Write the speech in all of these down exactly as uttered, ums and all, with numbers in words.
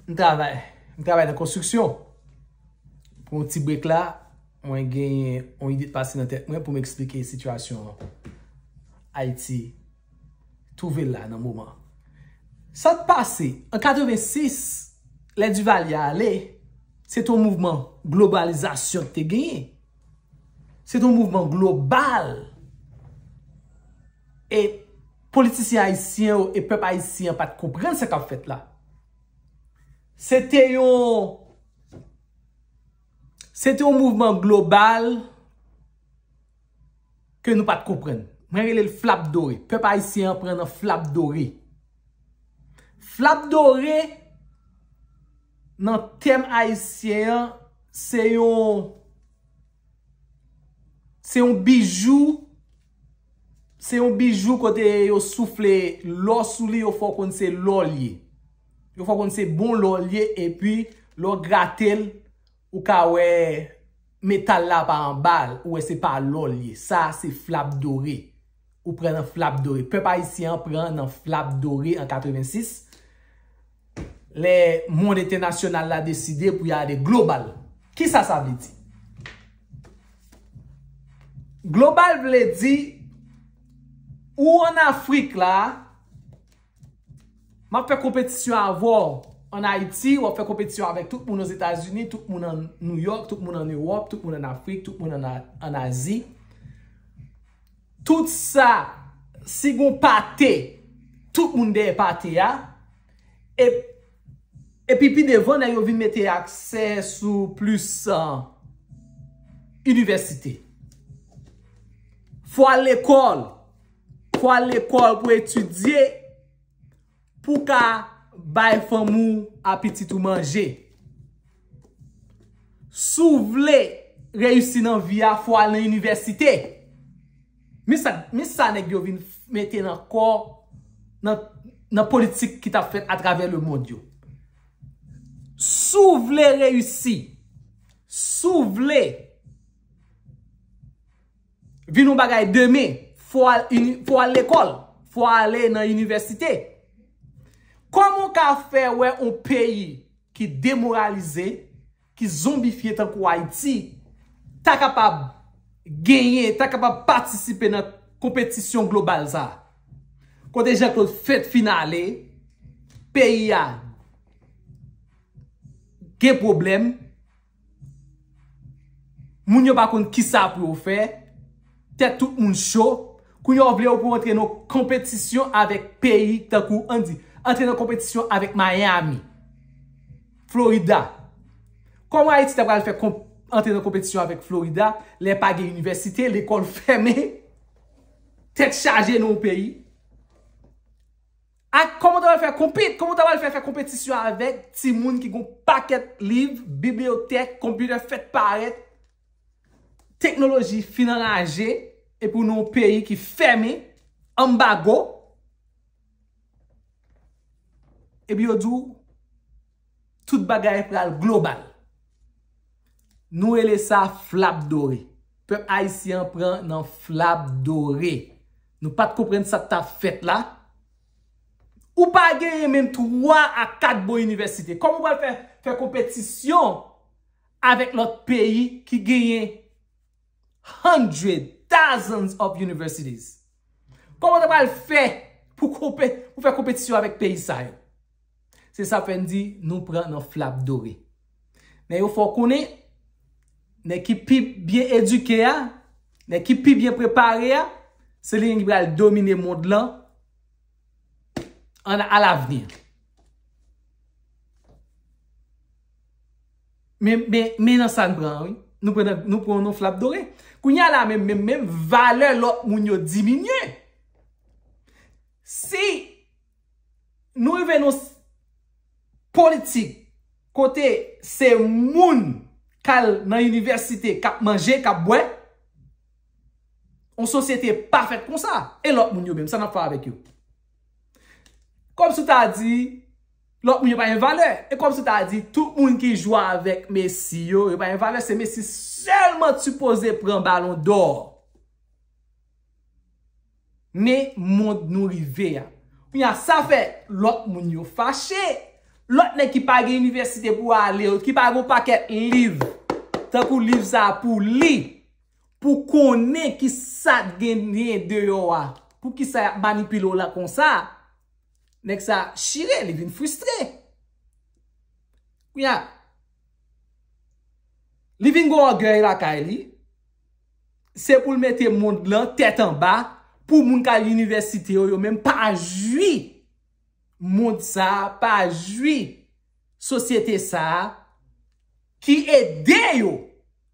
M travay, m travay nan konstriksyon. Pou yon ti brek la, mwen genyen yon ide k pase nan tèt mwen pou m eksplike sitiyasyon Ayiti twouve l la nan moman. Sa k pase, an katrevensis, lè Duvalier ale, se t yon mouvman globalizasyon k te genyen. Se t yon mouvman global. E politisyen ayisyen yo e pèp ayisyen an pa t konprann sa k ap fèt la. Se te yon, se te yon mouvman global ke nou pa t konprann. Mwen rele l flap dore. Pèp ayisyen an pran nan flap dore. Flap dore, nan tèm ayisyen an, se yon, se yon bijou, se yon bijou kote yo soufle lò sou li, yo fè w konn se lò l ye. Yo fè w konn se bon lò l ye, epi lè w grate l, ou ka wè metal la pa anba l, ou wè se pa lò l ye. Sa a se flap dore. Ou pran nan flap dore. Pèp ayisyen an pran nan flap dore an katrevensis. Lè mond entènasyonal la deside pou y ale global. Kisa sa vle di? Global vle di, ou ann Afrik la, m ap fè konpetisyon avè w ann Ayiti, w ap fè konpetisyon avèk tout moun Ozetazini, tout moun ann Nouyòk, tout moun ann Ewòp, tout moun ann Afrik, tout moun ann A-, ann Azi. Tout sa, si gon pate, tout moun dèyè pate a. E, epi pi devan, nèg yo vin mete aksè sou plis, ah, inivèsite. Fò al lekòl. Fò al lekòl pou etidye, pou ka bay fanm ou a pitit ou manje. Si w vle reyisi nan vi a, fò al nan inivèsite. Men sa, men sa nèg yo vin mete nan kò, nan, nan politik ki t ap fèt atravè lemonn yo. Si w vle reyisi, si w vle vin yon bagay demen, fò al ini-, fò al lekòl, fò ale nan inivèsite. Kòman w ka fè wè yon peyi ki demoralize, ki zonbifye tankou Ayiti, ta kapab genyen, ta kapab patisipe nan konpetisyon global sa a? Kote Jean Claude fèt fin ale, peyi a gen pwoblèm, moun yo pa konn kisa pou yo fè, tèt tout moun cho. Kounye a w vle yo pou antre nan konpetisyon avèk peyi tankou, ann di, antre nan konpetisyon avèk Miami, Florida. Kòman Ayiti ta pral fè konp-, antre nan konpetisyon avèk Florida, lè pa gen inivèsite, lekòl fèmen, tèt chaje nan yon peyi? Ak kòman w ta pral fè konpit, kòman w ta pral fè, fè konpetisyon avèk timoun ki gon pakèt liv, bibliyotèk, konpitè fèt parèt, teknoloji fin anraje, epi w nan yon peyi ki fèmen, anbago, epi yo di w, tout bagay pral global. Nou rele sa flap dore. Pèp ayisyen an pran nan flap dore. Nou pa t konprann sa k t ap fèt la. Ou pa genyen menm twa a kat bon inivèsite. Kòman w pral fè, fè konpetisyon avèk lòt peyi ki genyen hundred, thousands of universities? Kòman w ta pral fè pou konpe-, pou fè konpetisyon avèk peyi sa yo? Se sa fè n di nou pran nan flap dore. Men yo fè w konnen, nèg ki pi byen edike a, nèg ki pi byen prepare a, se li menm ki pral domine mond lan an, alavni. Men, men, men nan sa n pran, wi. Nou pran, nou pran nan flap dore. Kounye a la, menm, menm, menm valè lòt moun yo diminye. Si nou rive nan s-, politik kote se moun k al nan inivèsite k ap manje, k ap bwè, yon sosyete pa fèt konsa. E lòt moun yo menm, sa n ap fè avèk yo? Kòmsi w ta di, lòt moun yo pa gen valè. E kòmsi w ta di, tout moun ki jwe avèk Messi yo, yo pa gen valè. Se Messi sèlman t sipoze pran balon dò. Men mond nou rive a. Kounye a, sa fè lòt moun yo fache. Lòt nèg ki pa gen inivèsite pou ale, ki pa gen yon pakèt liv, tankou liv sa a pou li, pou konnen ki sa k genyen deyò a, pou ki sa y ap manipile w la konsa, nèg sa chire, li vin fristre. Kounye a, li vin gen ògèy lakay li, se pou l mete mond lan tèt anba, pou moun k al inivèsite yo, yo menm pa jwi mond sa a, pa jwi sosyete sa a ki ede yo.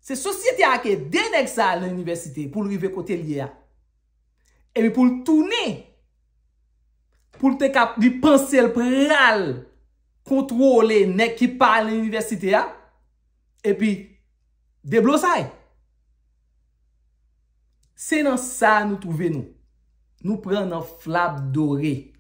Se sosyete a ki ede nèg sa a al nan inivèsite pou l rive kote l ye a. Epi pou l tounen, pou l te kap, li panse l pral kontwole nèg ki pa al nan inivèsite a, epi deblozay. Se nan sa nou twouve nou. Nou pran nan flap dore.